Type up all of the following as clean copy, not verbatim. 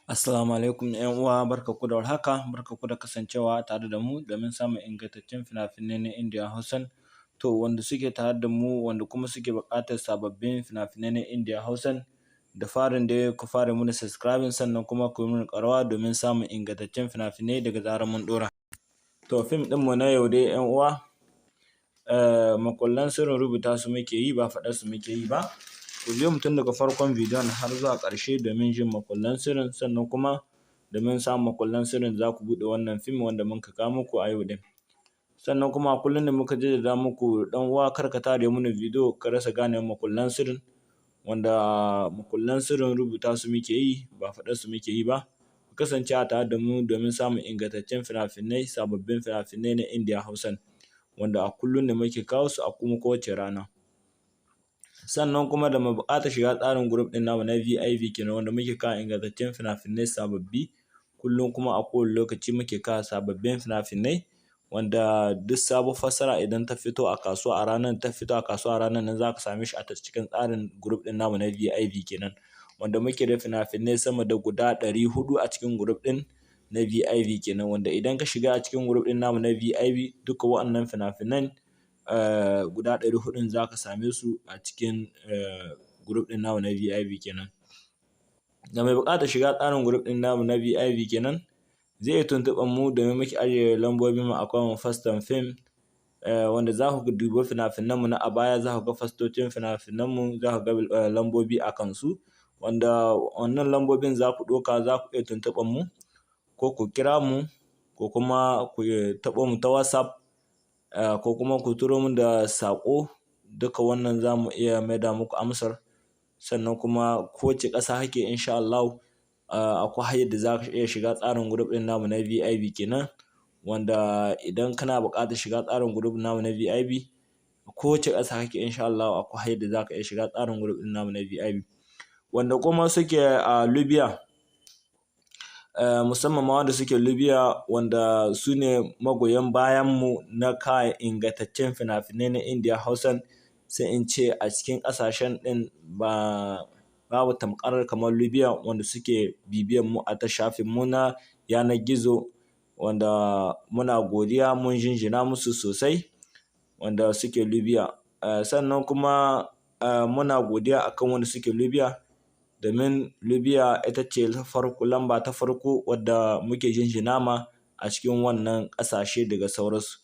Assalamu alaikum ‘yan uwa, barkanku da warhaka, barkanku da kasancewa tare da mu domin samun ingantaccen fina-finai na Indian Hausan. To, wanda suke tare da mu, wanda kuma suke buƙatar sababbin fina-finai na Indian Hausan, da farin dai ku fara mana subscribing, sannan kuma ku yi mana ƙararrawa domin samun ingantaccen fina-finai daga zarar mun ɗora. To, fim ɗinmu na yau dai, ‘yan uwa, makullan sirrin rubuta su muke yi, ba faɗar su muke yi ba. Ku biyo mu tun daga farkon bidiyon har zuwa ƙarshe domin jin makullan sirrin, sannan kuma domin samun makullan sirrin za ku buɗe wannan fim wanda muka kawo muku a yau ɗin. Sannan kuma kullum da muka jaddada muku, ɗan uwa, kar ka tare mana bidiyo ka rasa gane makullan sirrin, wanda makullan sirrin rubuta su muke yi, ba faɗar su muke yi ba. Ku kasance a tare da mu domin samun ingantaccen fina-finai, sababbin fina-finai na Indian Hausan, wanda a kullum ne muke kawo su, a kuma kowace rana. Sannan kuma da mai buƙatar shiga tsarin group ɗin namu na VIP kenan, wanda muke kawo ingantaccen fina-finai sababbi kullum, kuma a kowane lokaci muke kawo sababbin fina-finai, wanda duk sabuwar fassara idan ta fito a kasuwa, a ranar ta fito a kasuwa, a ranar nan za ka same shi a cikin tsarin group ɗin namu na VIP kenan, wanda muke da fina-finai sama da guda 400 a cikin group ɗin na VIP kenan, wanda idan ka shiga a cikin group ɗin namu na VIP, duka waɗannan fina-finan guda 400n za ka same su a cikin group ɗin namu na VIP kenan. Ga mai buƙatar shiga tsarin group ɗin namu na VIP kenan, zai iya tuntuɓar mu domin muke ajiye lambobin mu a kan faston fim, wanda za ku dubi fina-finan mu na a baya, za ku ga fastocin fina-finan mu, za ku ga lambobi a kansu, wanda wannan lambobin za ku ɗauka, za ku iya tuntuɓar mu, ko ku kira mu, ko kuma ku taɓo mu ta WhatsApp, ko kuma ku turo mu da saƙo. Duka wannan za mu iya maida muku amsar. Sannan kuma kowace ƙasa kake, insha Allahu akwai hanyar da za ka iya shiga tsarin group ɗin namu na VIP kenan, wanda idan kana buƙatar shiga tsarin group namu na VIP, kowace ƙasa kake, insha Allahu akwai hanyar da za ka iya shiga tsarin group ɗin namu na VIP. Wanda kuma suke a Libya, musamman ma wanda suke Libya, wanda su ne magoyan bayan mu na kawo ingantaccen fina-finai na Indian Hausan, sai in ce a cikin ƙasashen ɗin ba babu tamkar kamar Libya, wanda suke bibiyan mu a ta shafin mu na yanar gizo, wanda muna godiya, mun jinjina musu sosai, wanda suke Libya. Sannan kuma muna godiya akan wanda suke Libya, domin Libya ita ce farko, lamba ta farko wadda muke jinjina ma a cikin wannan ƙasashe daga sauransu.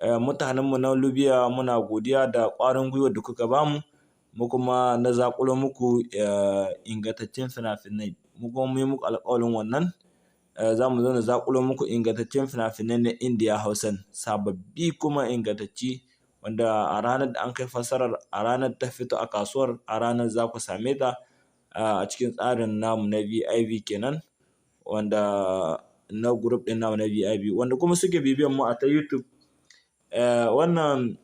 Mutanenmu na Libya, muna godiya da ƙwarin gwiwar da kuka bamu, mu kuma na zaƙulo muku ingantaccen fina-finai. Mu kuma mun yi muku alƙawarin wannan za mu zo na zaƙulo muku ingantaccen fina-finai na Indian Hausan, sababbi kuma ingantacci, wanda a ranar da an kai fassarar, a ranar ta fito a kasuwar, a ranar za ku same ta a cikin tsarin namu na VIP kenan, wanda na group ɗin namu na VIP. Wanda kuma suke bibiyan mu a ta YouTube, wannan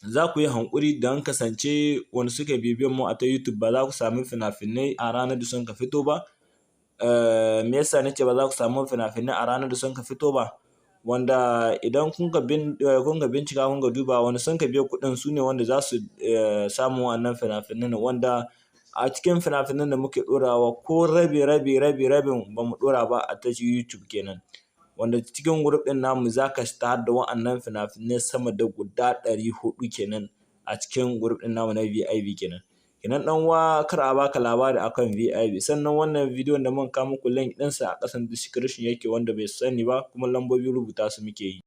za ku yi hankuri don kasance wanda suke bibiyan mu a ta YouTube ba za ku sami fina-finai a ranar da sun ka fito ba. Me yasa nace ba za ku samu fina-finai a ranar da sun ka fito ba? Wanda idan kun ka bincika, kun ka duba, wanda sun ka biya kuɗin su ne wanda za su samu wannan fina-finan, wanda a cikin fina-finan da muke ɗorawa, ko rabi rabi rabi rabin ba mu ɗora ba a ta YouTube kenan, wanda cikin group ɗin namu za ka tarar da wa'annan fina-finai sama da guda 400 kenan a cikin group ɗin namu na VIP kenan. Kenan, ɗan uwa, kar a baka labari akan VIP. Sannan wannan bidiyon da muka kawo muku, link ɗinsa a ƙasan description yake, wanda bai sani ba. Kuma lambobi rubuta su muke yi.